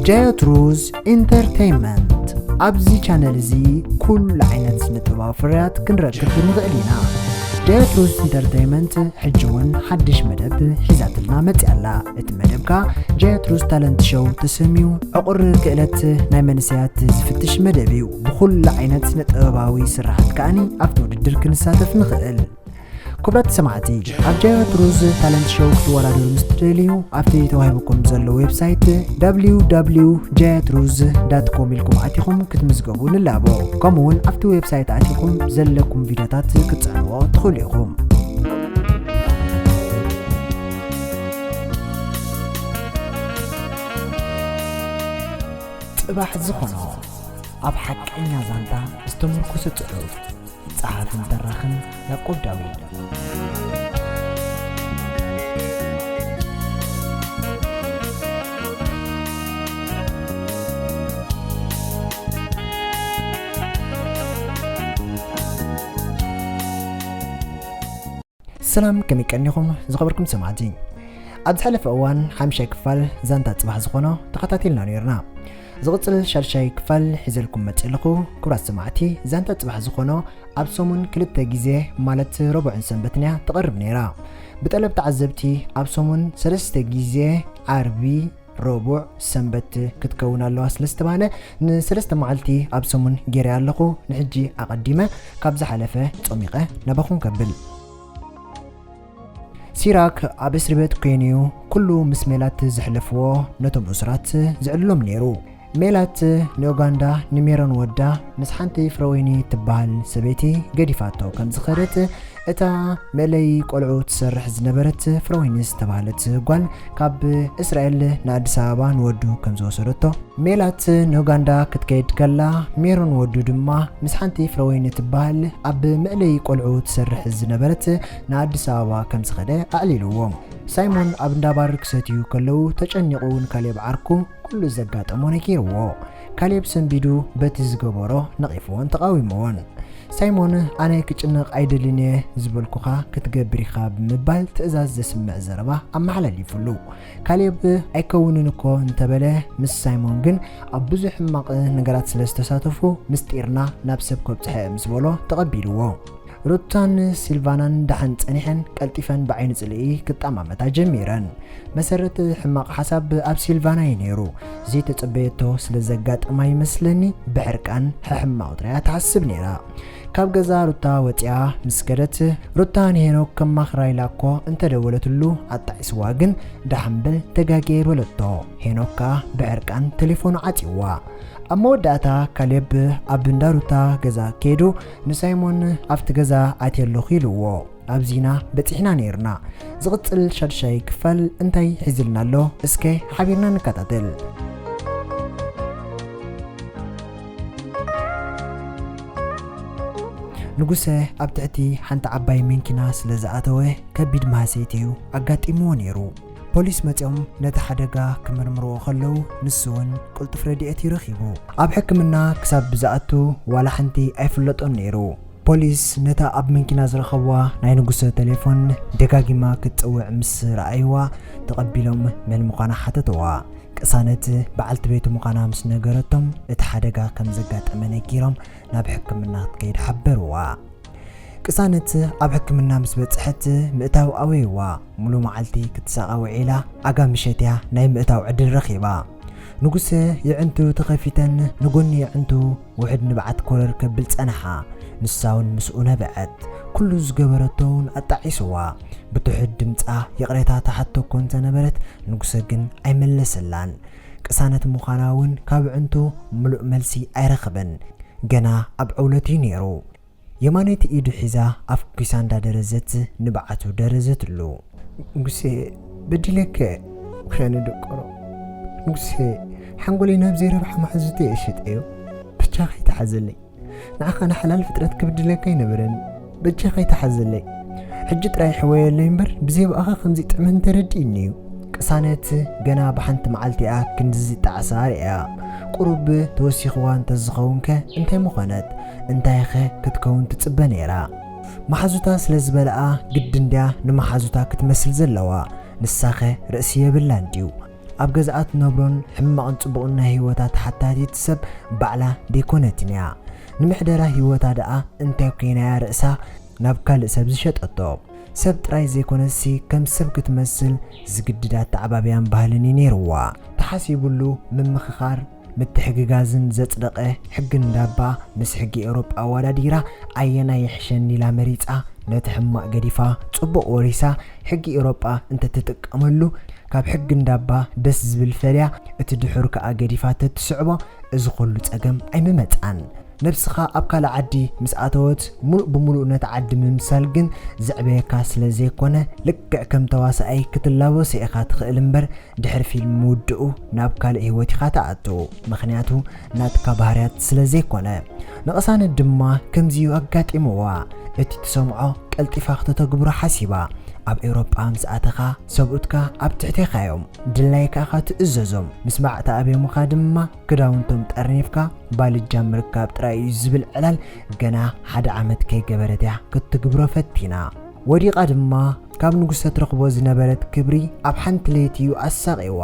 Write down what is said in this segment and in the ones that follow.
ዳያትሩዝ ኢንተርቴይንመንት። ኣብዚ ቻነል እዚ ኩሉ ዓይነት ስነ ጥበባዊ ፍርያት ክንረክብ ንኽእል ኢና። ዳያትሩዝ ኢንተርቴይንመንት ሕጂ እውን ሓድሽ መደብ ሒዛትልና መፅያ ኣላ። እቲ መደብ ከኣ ዳያትሩዝ ታለንት ሾው ተሰምዩ ዕቑር ክእለት ናይ መንእሰያት ዝፍትሽ መደብ እዩ። ብኹሉ ዓይነት ስነ ጥበባዊ ስራሓት ከኣኒ ኣብቲ ውድድር ክንሳተፍ ንኽእል። ክቡራት ሰማዕቲ፣ ኣብ ዳያትሩዝ ታለንት ሾው ክትወዳደሩ ምስ ትደልዩ፣ ኣብቲ ተዋሂቡኩም ዘሎ ዌብሳይት ደብሊው ደብሊው ዳያትሩዝ ዳት ኮም ኢልኩም ኣቲኹም ክትምዝገቡ ንላቦ። ከምኡ እውን ኣብቲ ዌብሳይት ኣቲኹም ዘለኩም ቪድዮታት ክትጽዕንዎ ትኽእሉ ኢኹም። ጽባሕ ዝኾኖ፣ ኣብ ሓቀኛ ዛንታ ዝተመርኮሰ ጽሑፍ። ጸሓፍን ተራኽን ያዕቆብ ዳዊት። ሰላም፣ ከመይ ቀኒኹም ዝኸበርኩም ሰማዕቲ? ኣብ ዝሓለፈ እዋን ሓምሻይ ክፋል ዛንታ ጽባሕ ዝኾኖ ተኸታቲልና ነይርና። ዝቕጽል ሻድሻይ ክፋል ሒዘልኩም መጺእ ኣለኹ። ክቡራት ሰማዕቲ፣ ዛንታ ጽባሕ ዝኾኖ ኣብ ሰሙን ክልተ ግዜ፣ ማለት ረቡዕን ሰንበትን እያ ትቐርብ ነይራ። ብጠለብ ተዓዘብቲ ኣብ ሰሙን ሰለስተ ግዜ፣ ዓርቢ፣ ረቡዕ፣ ሰንበት ክትከውን ኣለዋ ስለ ዝተባህለ፣ ንሰለስተ መዓልቲ ኣብ ሰሙን ገይረያ ኣለኹ። ንሕጂ ኣቐዲመ ካብ ዝሓለፈ ጾሚቐ ናባኹም ከብል። ሲራክ ኣብ እስሪ ቤት ኮይኑ ኩሉ ምስ ሜላት ዘሕለፍዎ ነቶም እሱራት ዝዕልሎም ነይሩ። ሜላት ንኡጋንዳ ንሜሮን ወዳ ምስ ሓንቲ ፍረወይኒ ትበሃል ሰበይቲ ገዲፋቶ ከም ዝኸደት፣ እታ መእለዪ ቆልዑ ትሰርሕ ዝነበረት ፍረወይኒ ዝተባህለት ጓል ካብ እስራኤል ንኣዲስ ኣበባ ንወዱ ከም ዝወሰደቶ፣ ሜላት ንኡጋንዳ ክትከይድ ከላ፣ ሜሮን ወዱ ድማ ምስ ሓንቲ ፍረወይኒ ትበሃል ኣብ መእለዪ ቆልዑ ትሰርሕ ዝነበረት ንኣዲስ ኣበባ ከም ዝኸደ ኣዕሊልዎ። ሳይሞን ኣብ እንዳ ባር ክሰትዩ ከለዉ ተጨኒቑ ንካሌብ ዓርኩ ኩሉ ዘጋጠሞ ነጊርዎ። ካሌብ ሰንቢዱ በቲ ዝገበሮ ነቒፍዎን ተቓዊምዎን። ሳይሞን፣ "ኣነ ክጭነቕ ኣይደልን እየ፣ ዝበልኩኻ ክትገብር ኢኻ" ብምባል ትእዛዝ ዘስምዕ ዘረባ ኣመሓላሊፉሉ። ካሌብ ኣይከውንን እኮ እንተበለ፣ ምስ ሳይሞን ግን ኣብ ብዙሕ ሕማቕ ነገራት ስለ ዝተሳተፉ፣ ምስጢርና ናብ ሰብ ከብጽሖ እየ ምስ በሎ ተቐቢልዎ። ሩታን ሲልቫናን ደሓን ጸኒሐን ቀልጢፈን ብዓይኒ ጽልኢ ክጠማመታ ጀሚረን። መሰረት ሕማቕ ሓሳብ ኣብ ሲልቫና እዩ ነይሩ። ዘይተጸበየቶ ስለ ዘጋጠማ ይመስለኒ ብሕርቃን ሕሕማቕ ጥራይ እያ ትሓስብ ነይራ። ካብ ገዛ ሩታ ወጺኣ ምስ ከደት፣ ሩታ ንሄኖክ ከማኽራ ኢላ እኮ እንተደወለትሉ ኣጣዒስዋ፣ ግን ደሓን በል ተጋግየ በለቶ። ሄኖክ ከኣ ብሕርቃን ቴሌፎኑ ዓጽይዋ። ኣብ መወዳእታ ካሌብ ኣብ እንዳ ሩታ ገዛ ከይዱ ንሳይሞን ኣብቲ ገዛ ኣትየ ኣለኹ ኢልዎ። ኣብዚና በጺሕና ነይርና። ዝቕጽል ሻድሻይ ክፋል እንታይ ሒዝልና ኣሎ? እስከ ሓቢርና ንከታተል። ንጉሰ ኣብ ትሕቲ ሓንቲ ዓባይ መንኪና ስለ ዝኣተወ ከቢድ ማህሰይቲ እዩ ኣጋጢምዎ ነይሩ። ፖሊስ መጺኦም ነቲ ሓደጋ ክምርምርዎ ከለዉ ንሱ እውን ቅልጡፍ ረድኤት እዩ ረኺቡ። ኣብ ሕክምና ክሳብ ብዝኣቱ ዋላ ሓንቲ ኣይፍለጦን ነይሩ። ፖሊስ ነታ ኣብ መንኪና ዝረኸብዋ ናይ ንጉሰ ቴሌፎን ደጋጊማ ክትጽውዕ ምስ ረኣይዋ ተቐቢሎም መን ምዃና ሓተትዋ። ቅሳነት በዓልቲ ቤቱ ምዃና ምስ ነገረቶም እቲ ሓደጋ ከም ዘጋጠመ ነጊሮም ናብ ሕክምና ክትከይድ ሓበርዋ። ቅሳነት ኣብ ሕክምና ምስ በጽሐት ምእታው ኣበይዋ። ሙሉ መዓልቲ ክትሳቐ ውዒላ ኣጋ ምሸት እያ ናይ ምእታው ዕድል ረኺባ። ንጉሰ የዕንቱ ተኸፊተን ንጎኒ የዕንቱ ውሕድ ንብዓት ኮረር ከብል ጸንሓ። ንሳ እውን ምስኡ ነበዐት። ኩሉ ዝገበረቶ እውን ኣጣዒስዋ። ብትሑት ድምጻ ይቕሬታ ትሓቶ እኮ እንተነበረት ንጉሰ ግን ኣይመለሰላን። ቅሳነት ምዃና እውን ካብ የዕንቱ ምሉእ መልሲ ኣይረኸበን። ገና ኣብ ዕውለት እዩ ነይሩ። የማነይቲ ኢዱ ሒዛ ኣፍ ኪሳ እንዳደረዘት ንብዓቱ ደረዘትሉ። ንጉሴ፣ በዲለከ፣ ምኽንያት ንደቀሮ። ንጉሴ፣ ሓንጎለይ ናብ ዘይረብሓ መሓዙተይ እየ ሸጠዮ። በጃኻ ኣይትሓዘለይ። ንዓኻ ንሓላል ፍጥረት ክብድለካ ኣይነበረን። በጃኻ ኣይትሓዘለይ። ሕጂ ጥራይ ሕወየለይ እምበር፣ ብዘይ ብኣኻ ከምዚ ጥዕመን ተረዲእኒ እዩ። ቅሳነት ገና ብሓንቲ መዓልቲ እያ ክንድዚ ጣዕሳ ርእያ። ቁሩብ ተወሲኽዋ እንተዝኸውንከ እንታይ ምኾነት? እንታይኸ ክትከውን ትጽበ ነይራ? መሓዙታ ስለ ዝበልኣ ግዲ እንድያ ንመሓዙታ ክትመስል ዘለዋ። ንሳኸ ርእሲ የብላን ድዩ? ኣብ ገዝኣ ትነብሮን ሕማቕን ጽቡቕን ናይ ህይወታ ተሓታቲት ሰብ ባዕላ ደይኮነትን እያ። ንምሕደራ ህይወታ ደኣ እንታይ ኮይናያ ርእሳ ናብ ካልእ ሰብ ዝሸጠቶ? ሰብ ጥራይ ዘይኮነሲ ከም ሰብ ክትመስል ዝግድዳ ኣተዓባብያን ባህልን እዩ ነይርዋ። ተሓሲቡሉ ምምኽኻር ምትሕግጋዝን ዘጽደቐ ሕጊ እንዳባ ምስ ሕጊ ኤውሮጳ ኣወዳዲራ ኣየናይ ይሕሸኒ ኢላ መሪጻ ነቲ ሕማቕ ገዲፋ ጽቡቕ ወሪሳ ሕጊ ኤውሮጳ እንተትጥቀመሉ ካብ ሕጊ እንዳባ ደስ ዝብል ፈልያ እቲ ድሑር ከኣ ገዲፋ ተትስዕቦ እዚ ኩሉ ጸገም ኣይምመጻን። ነብስኻ ኣብ ካልእ ዓዲ ምስ ኣተወት ሙሉእ ብሙሉእ ነቲ ዓዲ ምምሳል ግን ዘዕበየካ ስለ ዘይኮነ ልክዕ ከም ተዋሳኣይ ክትላበሶ ኢኻ ትኽእል እምበር ድሕሪ ፊልም ምውድኡ ናብ ካልእ ህይወት ኢኻ ትኣቱ፣ ምኽንያቱ ናትካ ባህርያት ስለ ዘይኮነ። ንቕሳነት ድማ ከምዚ'ዩ ኣጋጢምዋ። እቲ ትሰምዖ ቀልጢፋ ክተተግብሮ ሓሲባ። ኣብ ኤውሮጳ ምስ ኣተኻ ሰብኡትካ ኣብ ትሕቴኻ እዮም። ድላይካ ኢኻ ትእዘዞም። ምስ ባዕ ተኣብዮምኻ ድማ ክዳውንቶም ጠርኒፍካ ባልጃ ምርካብ ጥራይ እዩ ዝብል ዕላል ገና ሓደ ዓመት ከይገበረት እያ ክትትግብሮ ፈቲና። ወዲቓ ድማ ካብ ንጉሰ ትረኽቦ ዝነበረት ክብሪ ኣብ ሓንቲ ለይቲ እዩ ኣሳቒዋ።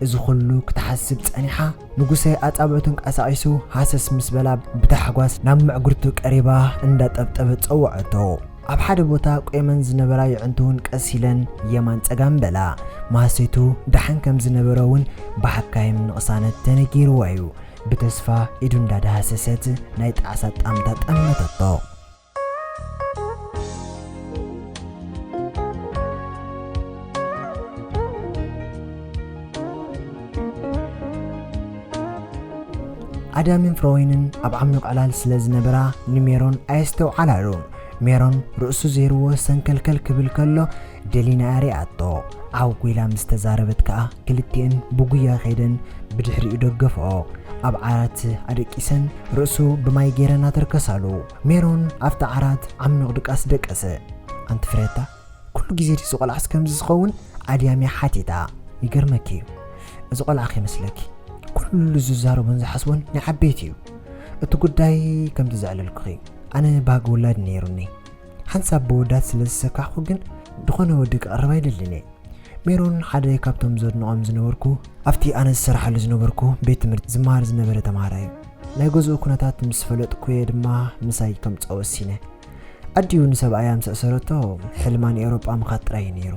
እዚ ኩሉ ክትሓስብ ጸኒሓ፣ ንጉሰ ኣጻብዕቱ ኣንቀሳቒሱ ሃሰስ ምስ በላ ብታሕጓስ ናብ ምዕጉርቱ ቀሪባ እንዳጠብጠበት ጸወዐቶ። ኣብ ሓደ ቦታ ቆይመን ዝነበራ የዕንቱ እውን ቀስ ኢለን የማን ጸጋም በላ። ማህሰይቱ ደሓን ከም ዝነበረ እውን ብሓካይም ንቕሳነት ተነጊርዋ እዩ። ብተስፋ ኢዱ እንዳዳሃሰሰት ናይ ጣዕሳ ጣምታ ጠመተቶ። ኣዳምን ፍሮወይንን ኣብ ዓሚቕ ዕላል ስለ ዝነበራ ንሜሮን ኣየስተውዓላሉን። ሜሮን ርእሱ ዘይርዎ ሰንከልከል ክብል ከሎ ደሊና ሪኣቶ። ዓው ጒላ ምስ ተዛረበት ከኣ ክልቲኤን ብጉያ ከይደን ብድሕሪኡ ደገፍኦ። ኣብ ዓራት ኣደቂሰን ርእሱ ብማይ ገይረን ኣተርከሳሉ። ሜሮን ኣብቲ ዓራት ዓሚቕ ድቃስ ደቀሰ። ኣንቲ ፍሬታ፣ ኩሉ ግዜ ድዩ እዚ ቆልዓስ ከምዚ ዝኸውን? ኣድያም እያ ሓቲታ። ይገርመኪ እዩ። እዚ ቆልዓ ከይመስለኪ። ኩሉ ዝዛረቦን ዝሓስቦን ናይ ዓበይቲ እዩ። እቲ ጉዳይ ከምቲ ዘዕለልኩኺ እዩ። ኣነ ባህጊ ውላድ ነይሩኒ። ሓንሳብ ብወዳት ስለ ዝሰካሕኩ ግን ዝኾነ ወዲ ክቐርብ ኣይደልን እየ። ሜሮን ሓደ ካብቶም ዘድንቖም ዝነበርኩ ኣብቲ ኣነ ዝሰርሓሉ ዝነበርኩ ቤት ትምህርቲ ዝመሃር ዝነበረ ተምሃራይ እዩ። ናይ ገዝኡ ኩነታት ምስ ፈለጥኩ እየ ድማ ምሳይ ከምጽኦ ወሲነ። ኣዲኡ ንሰብኣያ ምስ ኣሰረቶ ሕልማ ንኤውሮጳ ምኻድ ጥራይ እዩ ነይሩ።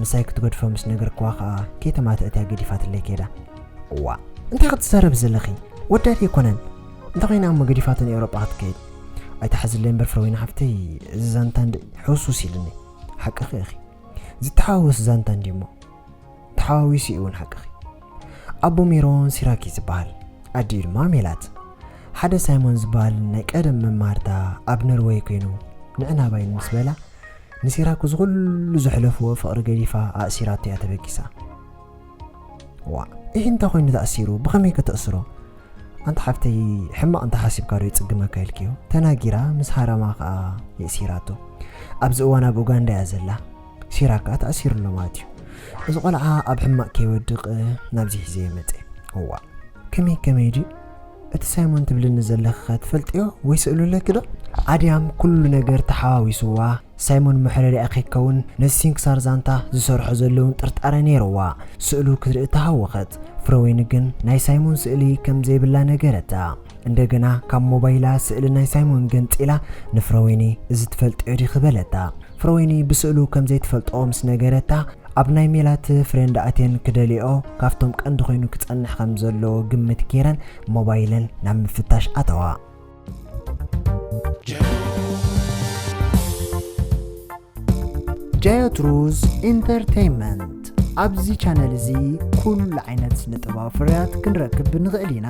ምሳይ ክትገድፎ ምስ ነገርክዋ ኸኣ ከይተማትአት እያ ገዲፋትለይ ከይዳ። እዋ፣ እንታይ ክትዛረቢ ዘለኺ? ወዳት ኣይኮነን። እንተኾይና እሞ ገዲፋቶ ንኤውሮጳ ክትከይድ። ኣይትሓዝለይ እምበር ፍረወይኒ ሓፍተይ፣ እዚ ዛንታ እንድዒ ሕውስውስ ኢሉኒ። ሓቅኺ ኢኺ። ዝተሓዋወስ ዛንታ እንድዩ እሞ። ተሓዋዊሱ እዩ እውን ሓቅኺ። ኣቦ ሜሮን ሲራክ እዩ ዝበሃል። ኣዲኡ ድማ ሜላት። ሓደ ሳይሞን ዝበሃል ናይ ቀደም መማህርታ ኣብ ኖርወይ ኮይኑ ንዕናባይን ምስ በላ ንሲራክ እዚ ኩሉ ዘሕለፍዎ ፍቕሪ ገዲፋ ኣእሲራቶ እያ ተበጊሳ። ዋ፣ ይህ እንታይ ኮይኑ ተኣሲሩ? ብኸመይ ከተእስሮ? ኣንቲ ሓፍተይ፣ ሕማቕ እንተሓሲብካ ዶ ይጽግመካ ኢልክዮ? ተናጊራ ምስ ሃረማ ከኣ የእሲራቶ። ኣብዚ እዋን ኣብ ኡጋንዳ እያ ዘላ። ሲራክ ከኣ ተኣሲሩ ኣሎ ማለት እዩ። እዚ ቆልዓ ኣብ ሕማቕ ከይወድቕ ናብዚ ሒዘዮ መጸ። እዋ፣ ከመይ ከመይ ድዩ? እቲ ሳይሞን ትብልኒ ዘለኺ ኸ ትፈልጥዮ ወይ ስእሉ ኣለኪ ዶ? ኣድያም ኩሉ ነገር ተሓዋዊስዋ። ሳይሞን መሕረሪኣ ከይከውን ነዚ ሲንክሳር ዛንታ ዝሰርሖ ዘለውን ጥርጣረ ነይርዋ። ስእሉ ክትርኢ ተሃወኸት። ፍረወይኒ ግን ናይ ሳይሞን ስእሊ ከም ዘይብላ ነገረታ። እንደገና ካብ ሞባይላ ስእሊ ናይ ሳይሞን ገንጺላ ንፍረወይኒ እዚ ትፈልጥዮ ዲኺ በለታ። ፍረወይኒ ብስእሉ ከም ዘይትፈልጦ ምስ ነገረታ ኣብ ናይ ሜላት ፍሬንድ ኣትየን ክደልዮ ካብቶም ቀንዲ ኮይኑ ክጸንሕ ከም ዘለዎ ግምት ገይረን ሞባይለን ናብ ምፍታሽ ኣተዋ። ጃዮት ሩዝ ኢንተርቴይንመንት። ኣብዚ ቻነል እዚ ኩሉ ዓይነት ስነ ጥበባዊ ፍርያት ክንረክብ ንኽእል ኢና።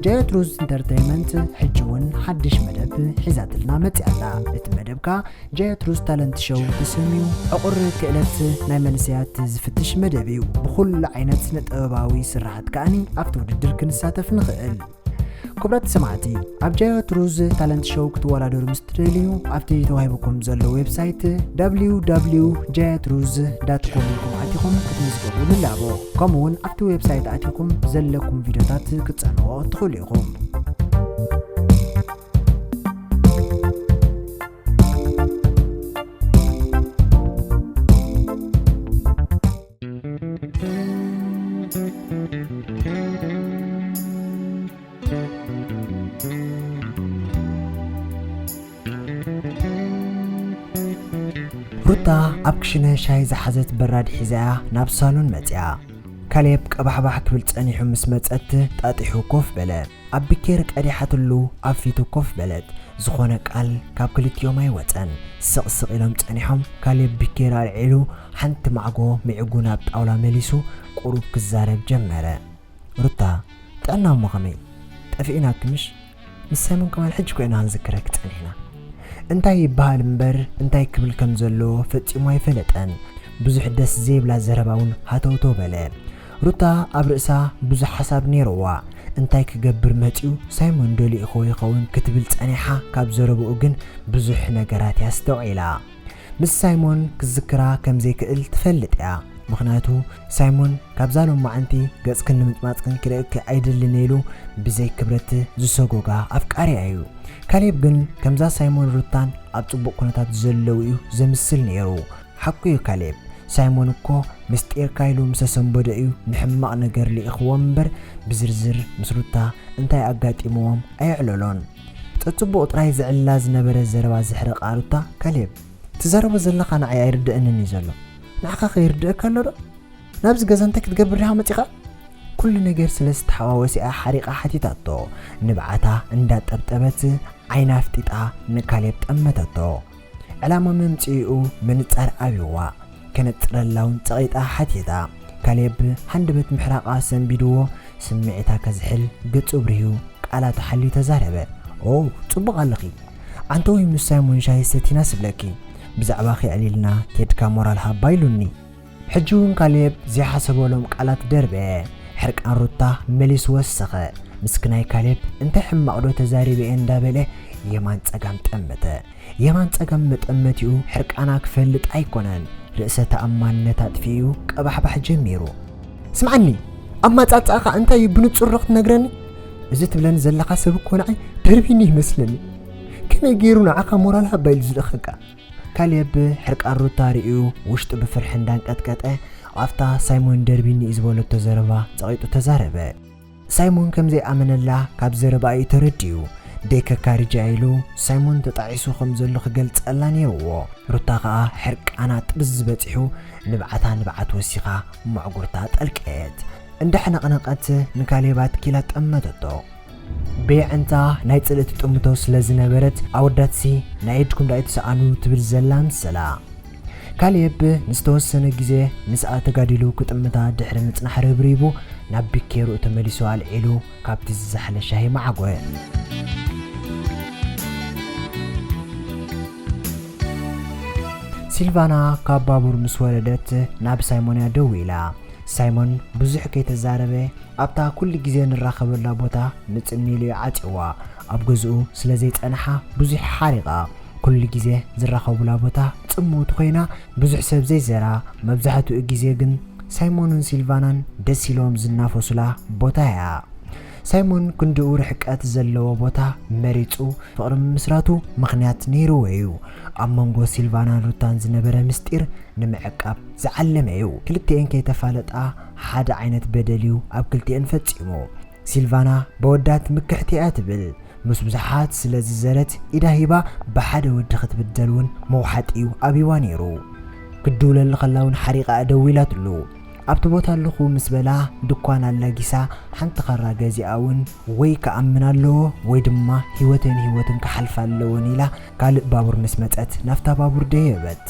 ጃዮት ሩዝ ኢንተርቴይንመንት ሕጂ እውን ሓድሽ መደብ ሒዛትልና መጺኣላ። እቲ መደብ ከኣ ጃዮት ሩዝ ታለንት ሾው ተሰምዩ ዕቑር ክእለት ናይ መንእሰያት ዝፍትሽ መደብ እዩ። ብኹሉ ዓይነት ስነ ጥበባዊ ስራሓት ከኣኒ ኣብቲ ውድድር ክንሳተፍ ንኽእል። ክቡራት ሰማዕቲ፣ ኣብ ጃዮት ሩዝ ታለንት ሾው ክትወዳደሩ ምስ ትደልዩ፣ ኣብቲ ተዋሂቡኩም ዘሎ ዌብሳይት ደብሊው ደብሊው ደብሊው ጃዮት ሩዝ ዳት ኮም ኢልኩም ኣቲኹም ክትምዝገቡ ንላቦ። ከምኡ እውን ኣብቲ ዌብሳይት ኣቲኹም ዘለኩም ቪድዮታት ክትጸንዎ ትኽእሉ ኢኹም። እታ ኣብ ክሽነ ሻሂ ዝሓዘት በራድ ሒዛያ ናብ ሳሎን መጽያ። ካሌብ ቀባሕባሕ ክብል ጸኒሑ ምስ መጸት ጣጢሑ ኮፍ በለ። ኣብ ቢኬር ቀዲሓትሉ ኣብ ፊቱ ኮፍ በለት። ዝኾነ ቃል ካብ ክልቲኦም ኣይወጸን። ስቕ ስቕ ኢሎም ጸኒሖም። ካሌብ ቢኬር ኣልዒሉ ሓንቲ ማዕጎ ምዕጉ ናብ ጣውላ መሊሱ ቁሩብ ክዛረብ ጀመረ። ሩታ፣ ጥዕና እሞ ከመይ? ጠፊእናኪ ምሽ? ምስ ሳይሞን ከማን ሕጂ ኮይና ክንዝክረኪ ጸኒሕና። እንታይ ይበሃል እምበር እንታይ ክብል ከም ዘለዎ ፈጺሙ ኣይፈለጠን። ብዙሕ ደስ ዘይብላ ዘረባ እውን ሃተውተው በለ። ሩታ ኣብ ርእሳ ብዙሕ ሓሳብ ነይርዋ። እንታይ ክገብር መጺኡ? ሳይሞን ደልዩ ኢኹ ይኸውን ክትብል ጸኒሓ፣ ካብ ዘረብኡ ግን ብዙሕ ነገራት እያ ኣስተውዒላ። ምስ ሳይሞን ክዝክራ ከም ዘይክእል ትፈልጥ እያ። ምኽንያቱ ሳይሞን ካብዛ ሎማዓንቲ ገጽክን ንምጥማጽክን ክርእየኪ ኣይደልን ኢሉ ብዘይ ክብረት ዝሰጎጋ ኣፍቃሪኣ እዩ። ካሌብ ግን ከምዛ ሳይሞን ሩታን ኣብ ጽቡቕ ኩነታት ዘለዉ እዩ ዘምስል ነይሩ። ሓቁ እዩ ካሌብ። ሳይሞን እኮ ምስጢርካ ኢሉ ምስ ኣሰንበዶ እዩ ንሕማቕ ነገር ልኢኽዎም እምበር ብዝርዝር ምስ ሩታ እንታይ ኣጋጢምዎም ኣየዕለሎን። ጸጽቡቕ ጥራይ ዝዕላ ዝነበረ ዘረባ ዘሕረቓ ሩታ፣ ካሌብ፣ ትዛረቦ ዘለኻ ንዓይ ኣይርድእንን እዩ ዘሎ። ንዓኻ ከይርድእካ ኣሎ ዶ? ናብዚ ገዛ እንታይ ክትገብር ዲኻ መጺኻ? ኩሉ ነገር ስለ ዝተሓዋወሰ እያ ሓሪቓ ሓቲታቶ። ንብዓታ እንዳጠብጠበት ዓይና ኣፍጢጣ ንካሌብ ጠመተቶ። ዕላማ መምጽኢኡ ምንጻር ኣብይዋ። ከነጽረላ እውን ጸቒጣ ሓቲታ። ካሌብ ሃንደበት ምሕራቓ ሰንቢድዎ፣ ስምዒታ ከዝሕል ገጹ ብርህዩ ቃላቱ ሓልዩ ተዛረበ። ኦ፣ ጽቡቕ ኣለኺ። ዓንተወይ ምስ ሳይሞን ሻሂ ሰቲና ስብለኪ። ብዛዕባኺ ኣዕሊልና ኬድካ ሞራል ሃባ ኢሉኒ። ሕጂ እውን ካሌብ ዘይሓሰበሎም ቃላት ደርበየ። ሕርቃን ሩታ መሊሱ ወሰኸ። ምስክናይ ካሌብ እንታይ ሕማቕ ዶ ተዛሪበ እየ እንዳበለ የማን ጸጋም ጠመተ። የማን ጸጋም መጠመቲኡ ሕርቃና ክፈልጥ ኣይኮነን። ርእሰ ተኣማንነት ኣጥፊኡ ቀባሕባሕ ጀሚሩ። ስምዓኒ፣ ኣማጻጽኣኻ እንታይ እዩ ብንጹር ዶ ክትነግረኒ? እዚ ትብለኒ ዘለኻ ሰብ እኮ ንዓይ ደርቢኒ ይመስለኒ። ከመይ ገይሩ ንዓኻ ሞራል ሃባ ኢሉ ዝልእኸካ? ካሌብ ሕርቃን ሩታ ርእዩ ውሽጡ ብፍርሒ እንዳንቀጥቀጠ ኣብታ ሳይሞን ደርቢኒ እዩ ዝበለቶ ዘረባ ጸቒጡ ተዛረበ። ሳይሞን ከም ዘይኣመነላ ካብ ዘረባኣ እዩ ተረዲኡ። ደይከካርጃ ኢሉ ሳይሞን ተጣዒሱ ከም ዘሎ ክገልጸላ ነይርዎ። ሩታ ከኣ ሕርቃና ጥብዝ በጺሑ ንብዓታ ንብዓት ወሲኻ መዕጉርታ ጠልቀየት። እንዳሕነቕነቐት ንካሌብ ኣትኪላ ጠመተቶ። በየዕንታ ናይ ጽልእቲ ጥምቶ ስለ ዝነበረት ኣወዳትሲ ናይ ኢድኩም ዳኣ ኣይትሰኣኑ ትብል ዘላ ምሰላ። ካሌብ ንዝተወሰነ ግዜ ምስኣ ተጋዲሉ ክጥምታ ድሕሪ ምጽናሕ ርብሪቡ ናብ ቢኬርኡ ተመሊሱ ኣልዒሉ ካብቲ ዝዛሕለ ሻሂ መዓጎ። ሲልቫና ካብ ባቡር ምስ ወረደት ናብ ሳይሞን እያ ደዊላ። ሳይሞን ብዙሕ ከይተዛረበ ኣብታ ኩሉ ግዜ ንራኸበላ ቦታ ምጽን ኢሉ እዩ ዓጽዋ። ኣብ ገዝኡ ስለ ዘይጸንሓ ብዙሕ ሓሪቓ። ኩሉ ግዜ ዝራኸቡላ ቦታ ጽምውቲ ኮይና ብዙሕ ሰብ ዘይዘራ፣ መብዛሕትኡ ግዜ ግን ሳይሞንን ሲልቫናን ደስ ኢሎም ዝናፈሱላ ቦታ እያ። ሳይሞን ክንድኡ ርሕቀት ዘለዎ ቦታ መሪጹ ፍቕሪ ምምስራቱ ምኽንያት ነይርዎ እዩ። ኣብ መንጎ ሲልቫናን ሩታን ዝነበረ ምስጢር ንምዕቃብ ዝዓለመ እዩ። ክልቲኤን ከይተፋለጣ ሓደ ዓይነት በደል እዩ ኣብ ክልቲኤን ፈጺሙ። ሲልቫና በወዳት ምክሕቲ እያ ትብል። ምስ ብዙሓት ስለ ዝዘረት ኢዳ ሂባ ብሓደ ወዲ ክትብደል እውን መውሓጢ እዩ ኣብይዋ ነይሩ። ክድውለሉ ከላ እውን ሓሪቓ ደዊላትሉ። ኣብቲ ቦታ ኣለኹ ምስ በላ ድኳን ኣላጊሳ ሓንቲ ካራ ገዚኣ እውን ወይ ክኣምን ኣለዎ ወይ ድማ ህይወተይን ህይወትን ክሓልፋ ኣለወን ኢላ ካልእ ባቡር ምስ መጸት ናብታ ባቡር ደየበት።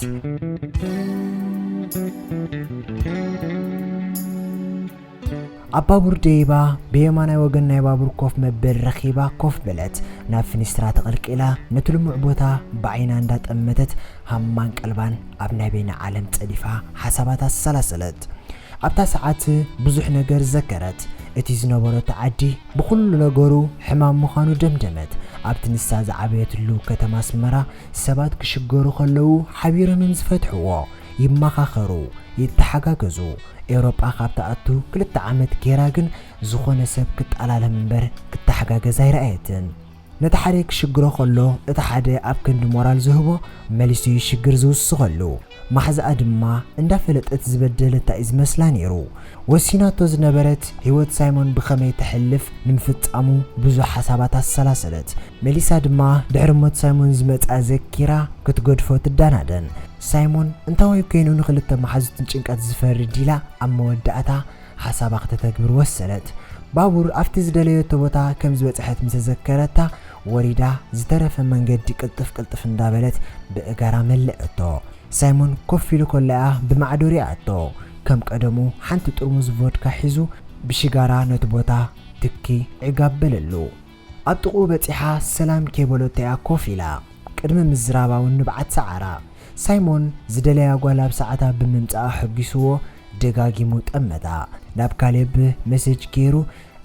ኣብ ባቡር ደይባ ብየማናይ ወገን ናይ ባቡር ኮፍ መበል ረኺባ ኮፍ በለት። ናብ ፍኒስትራ ተቐልቂላ ነቲ ልሙዕ ቦታ ብዓይና እንዳጠመተት ሃማን ቀልባን ኣብ ናይ በይና ዓለም ጸዲፋ ሓሳባት ኣሰላሰለት። ኣብታ ሰዓት ብዙሕ ነገር ዘከረት። እቲ ዝነበረቶ ዓዲ ብኹሉ ነገሩ ሕማም ምዃኑ ደምደመት። ኣብቲ ንሳ ዝዓበየትሉ ከተማ ኣስመራ ሰባት ክሽገሩ ከለዉ ሓቢሮም እዮም ዝፈትሕዎ፣ ይመኻኸሩ፣ ይተሓጋገዙ። ኤውሮጳ ካብ ትኣቱ ክልተ ዓመት ጌራ ግን ዝኾነ ሰብ ክጠላለም እምበር ክተሓጋገዝ ኣይረኣየትን። ነቲ ሓደ ክሽግሮ ከሎ እቲ ሓደ ኣብ ክንዲ ሞራል ዝህቦ መሊሱ እዩ ሽግር ዝውስኸሉ። ማሕዛኣ ድማ እንዳፈለጠት ዝበደለታ እዩ ዝመስላ ነይሩ። ወሲናቶ ዝነበረት ህይወት ሳይሞን ብኸመይ ተሕልፍ ንምፍጻሙ ብዙሕ ሓሳባት ኣሰላሰለት። መሊሳ ድማ ድሕሪ ሞት ሳይሞን ዝመጽኣ ዘኪራ ክትገድፎ ትዳናደን። ሳይሞን እንታወይ ኮይኑ ንኽልተ መሓዙት ንጭንቀት ዝፈርድ ኢላ ኣብ መወዳእታ ሓሳባ ክተተግብር ወሰነት። ባቡር ኣብቲ ዝደለየቶ ቦታ ከም ዝበጽሐት ምስ ተዘከረታ፣ ወሪዳ ዝተረፈ መንገዲ ቅልጥፍ ቅልጥፍ እንዳበለት ብእጋራ መለአቶ። ሳይሞን ኮፍ ኢሉ ከሎ እያ ብማዕዶ ሪኣቶ። ከም ቀደሙ ሓንቲ ጥርሙዝ ቮድካ ሒዙ ብሽጋራ ነቲ ቦታ ትኪ ዕጋብ በለሉ። ኣብ ጥቕኡ በጺሓ ሰላም ከይበለቶ እያ ኮፍ ኢላ። ቅድሚ ምዝራባ እውን ንብዓት ሰዓራ። ሳይሞን ዝደለያ ጓል ኣብ ሰዓታ ብምምጻኣ ሕጒስዎ ደጋጊሙ ጠመታ። ናብ ካሌብ መሴጅ ገይሩ፣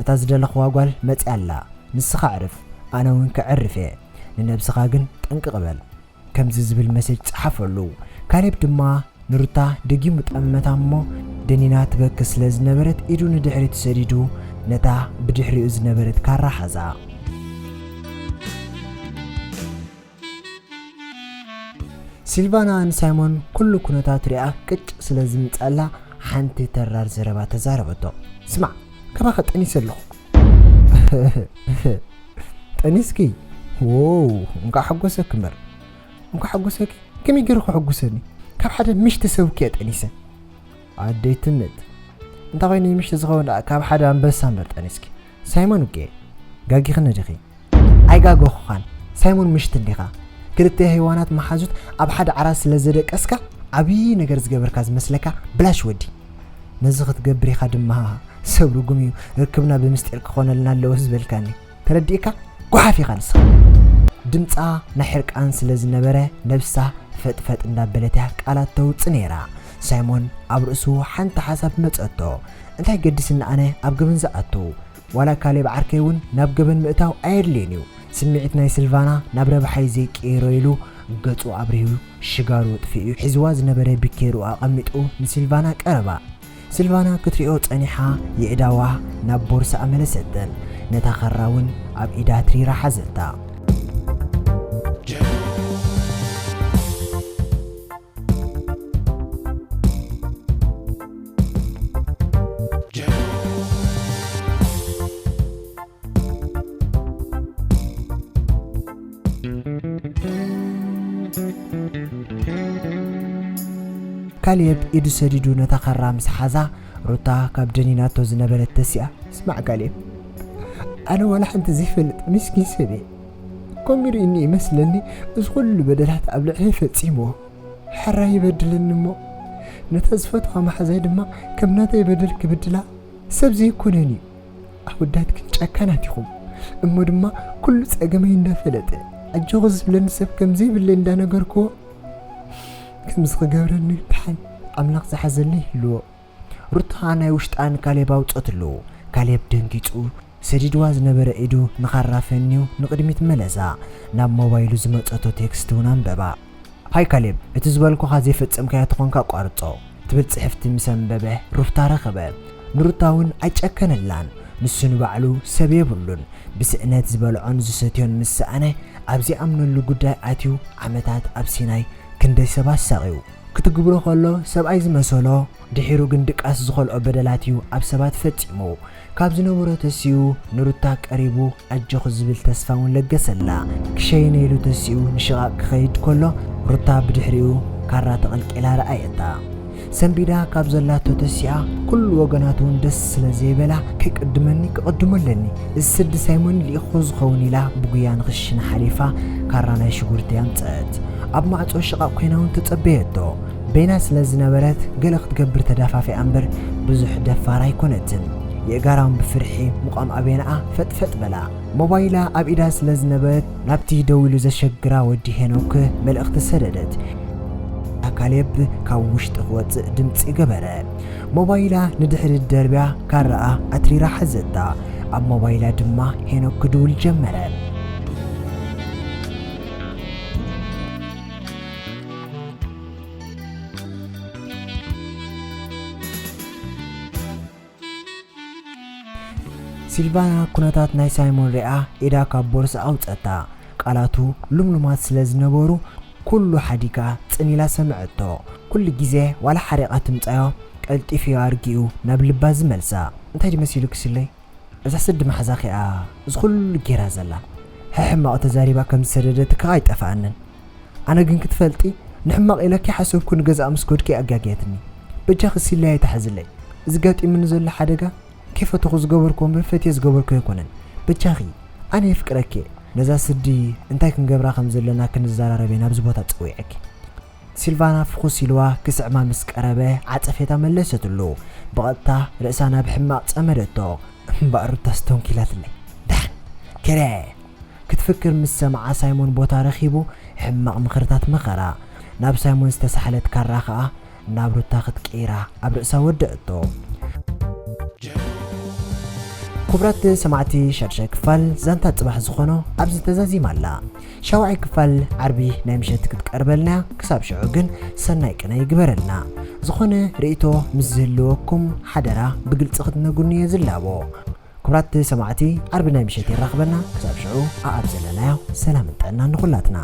"እታ ዝደለኽዋ ጓል መጺኣ ኣላ። ንስኻ ኣዕርፍ፣ ኣነ እውን ከዕርፍ እየ። ንነብስኻ ግን ጠንቅቕ በል" ከምዚ ዝብል መሴጅ ጸሓፈሉ። ካሌብ ድማ ንሩታ ደጊሙ ጠመታ እሞ፣ ደኒና ትበኪ ስለ ዝነበረት ኢዱ ንድሕሪት ሰዲዱ ነታ ብድሕሪኡ ዝነበረት ካራ ሓዛ። ሲልቫና ንሳይሞን ኩሉ ኩነታት ሪኣ ቅጭ ስለ ዝምጻላ ሓንቲ ተራር ዘረባ ተዛረበቶ። "ስማዕ፣ ካባኻ ጠኒሰ ኣለኹ." "ጠኒስኪ? ዎው፣ እንኳዕ ሓጎሰኪ እምበር። እንኳዕ ሓጎሰኪ? ከመይ ገይሩ ከሐጉሰኒ? ካብ ሓደ ምሽቲ ሰብ እኮ እየ ጠኒሰ." "ኣደይ ትምት፣ እንታይ ኮይኑ ምሽቲ ዝኸውን ደኣ? ካብ ሓደ ኣንበሳ እምበር ጠኒስኪ። ሳይሞን እኮ እየ። ጋጊኽኒ ዲኺ?" "ኣይጋገኹኻን። ሳይሞን ምሽቲ እንዲኻ። ክልተ ሄዋናት መሓዙት ኣብ ሓደ ዓራት ስለ ዘደቀስካ፣ ዓብዪ ነገር ዝገበርካ ዝመስለካ ብላሽ ወዲ። ነዚ ክትገብር ኢኻ ድማ፣ ሰብ ርጉም እዩ፣ ርክብና ብምስጢር ክኾነልና ኣለዎ ዝበልካኒ። ተረዲእካ? ጓሓፍ ኢኻ ንስኻ!" ድምጻ ናይ ሕርቃን ስለ ዝነበረ፣ ነብሳ ፈጥፈጥ እንዳበለት እያ ቃላት ተውጽእ ነይራ። ሳይሞን ኣብ ርእሱ ሓንቲ ሓሳብ መጸቶ። "እንታይ ገዲስኒ ኣነ ኣብ ገበን ዝኣቱ? ዋላ ካሌብ ዓርከይ እውን ናብ ገበን ምእታው ኣየድልዮን እዩ። ስምዒት ናይ ሲልቫና ናብ ረብሓይ ዘይቀይሮ" ኢሉ ገጹ ኣብሪሁ ሽጋሩ ኣጥፊኡ ሒዝዋ ዝነበረ ቢኬርኡ ኣቐሚጡ ንሲልቫና ቀረባ። ሲልቫና ክትሪኦ ጸኒሓ፣ የእዳዋ ናብ ቦርሳኣ መለሰተን። ነታ ካራ እውን ኣብ ኢዳ ትሪራ ሓዘታ። ካሌብ ኢዱ ሰዲዱ ነታ ካራ ምስ ሓዛ፣ ሩታ ካብ ደኒናቶ ዝነበረት ተሲኣ፣ "ስማዕ ካሌብ፣ ኣነ ዋላ ሓንቲ ዘይፈልጥ ምስኪን ሰብ እየ። ከምኡ ርኢኒ ይመስለኒ እዚ ኩሉ በደላት ኣብ ልዕለይ ፈጺምዎ። ሕራይ ይበድለኒ እሞ፣ ነታ ዝፈትዋ መሓዛይ ድማ ከም ናተይ በደል ክብድላ ሰብ ዘይኮነን እዩ። ኣወዳት ግን ጨካናት ኢኹም። እሞ ድማ ኩሉ ጸገመይ እንዳፈለጠ፣ ኣጆኹ ዝብለኒ ሰብ ከም ዘይብለይ እንዳነገርክዎ፣ ከምዚ ክገብረኒ ደሓን ኣምላኽ ዝሓዘለይ ይህልዎ." ሩታ ናይ ውሽጣ ንካሌብ ኣውጸትሉ። ካሌብ ደንጊጹ፣ ሰዲድዋ ዝነበረ ኢዱ ንኻራ ፈንዩ ንቕድሚት መለሳ። ናብ ሞባይሉ ዝመጸቶ ቴክስት እውን ኣንበባ። "ሃይ ካሌብ፣ እቲ ዝበልኩኻ ዘይፈጸምካዮ ተኾንካ ኣቋርጾ" ትብል ጽሕፍቲ ምስ ኣንበበ፣ ሩፍታ ረኸበ። ንሩታ እውን ኣይጨከነላን። ንሱ ንባዕሉ ሰብ የብሉን። ብስእነት ዝበልዖን ዝሰትዮን ምስ ሰኣነ፣ ኣብ ዘይኣምነሉ ጉዳይ ኣትዩ ዓመታት ኣብ ሲናይ ክንደይ ሰብ ኣሳቕዩ። ክትግብሮ ከሎ ሰብኣይ ዝመሰሎ፣ ድሒሩ ግን ድቃስ ዝኸልኦ በደላት እዩ ኣብ ሰባት ፈጺሙ። ካብ ዝነበሮ ተሲኡ ንሩታ ቀሪቡ ኣጆኺ ዝብል ተስፋ እውን ለገሰላ። ክሸይነ ኢሉ ተሲኡ ንሽቓቕ ክኸይድ ከሎ፣ ሩታ ብድሕሪኡ ካራ ተቐልቂላ ረኣየታ። ሰንቢዳ ካብ ዘላቶ ተሲኣ፣ ኩሉ ወገናቱ እውን ደስ ስለ ዘይበላ፣ "ከይቅድመኒ ክቕድሞ ኣለኒ፣ እዚ ስዲ ሳይሞን ልኢኽዎ ዝኸውን" ኢላ ብጉያ ንኽሽነ ሓሊፋ ካራ ናይ ሽጉርቲ ኣምጸት። ኣብ ማዕጾ ሽቓቕ ኮይና እውን ተጸበየቶ። በይና ስለ ዝነበረት ገለ ክትገብር ተዳፋፊኣ እምበር ብዙሕ ደፋር ኣይኮነትን። የእጋራ እውን ብፍርሒ ምቋም ኣበይናኣ ፈጥፈጥ በላ። ሞባይላ ኣብ ኢዳ ስለ ዝነበረት ናብቲ ደዊሉ ዘሸግራ ወዲ ሄኖክ መልእኽቲ ሰደደት። ካሌብ ካብ ውሽጢ ክወጽእ ድምጺ ገበረ። ሞባይላ ንድሕሪት ደርብያ ካራኣ ኣትሪራ ሓዘታ። ኣብ ሞባይላ ድማ ሄኖክ ክድውል ጀመረ። ሲልቫና ኩነታት ናይ ሳይሞን ሪኣ ኢዳ ካብ ቦርሳ ኣውጸታ። ቃላቱ ልምሉማት ስለ ዝነበሩ ኩሉ ሓዲጋ ጽን ኢላ ሰምዐቶ። ኩሉ ግዜ ዋላ ሓሪቓ ትምጻዮ ቀልጢፉ እዩ ኣርጊኡ ናብ ልባ ዝመልሳ። እንታይ ድዩ መሲሉኪ ሲለይ? እዛ ስዲ መሓዛኺ እያ እዚ ኩሉ ጌራ ዘላ። ሕሕማቕ ተዛሪባ ከም ዝሰደደትኪ ከኣ ኣይጠፍኣንን። ኣነ ግን ክትፈልጢ ንሕማቕ ኢለኪ ሓሰብኩ፣ ንገዛኣ ምስ ከድኩ ኣጋግያትኒ። በጃኺ ሲላየ ኣይትሓዝለይ። እዚ ጋጢሙኒ ዘሎ ሓደጋ ከይፈተኹ ዝገበርኩ እምበር ፈትየ ዝገበርኩ ኣይኮነን። በጃኺ፣ ኣነ የፍቅረኪ። ነዛ ስዲ እንታይ ክንገብራ ከም ዘለና ክንዘራረብ እየ ናብዚ ቦታ ጸዊዐኪ። ሲልቫና ፍኹስ ኢልዋ ክስዕማ ምስ ቀረበ ዓጸፌታ መለሰትሉ። ብቐጥታ ርእሳ ናብ ሕማቕ ጸመደቶ። እምበኣር ሩታ ስተንኪላትለይ። ዳን፣ ክረ ክትፍክር ምስ ሰምዓ ሳይሞን ቦታ ረኺቡ ሕማቕ ምኽርታት መኸራ። ናብ ሳይሞን ዝተሳሕለት ካራ ኸኣ ናብ ሩታ ክትቅይራ ኣብ ርእሳ ወደእቶ። ክቡራት ሰማዕቲ፣ ሻድሻይ ክፋል ዛንታ ጽባሕ ዝኾኖ ኣብዚ ተዛዚማ ኣላ። ሻውዓይ ክፋል ዓርቢ ናይ ምሸት ክትቀርበልና እያ። ክሳብ ሽዑ ግን ሰናይ ቅነ ይግበረልና። ዝኾነ ርእይቶ ምስ ዝህልወኩም ሓደራ ብግልጺ ክትነግሩኒ እየ ዝላቦ። ክቡራት ሰማዕቲ፣ ዓርቢ ናይ ምሸት የራኽበና። ክሳብ ሽዑ ኣኣብ ዘለናዮ ሰላምን ጥዕናን ንኹላትና።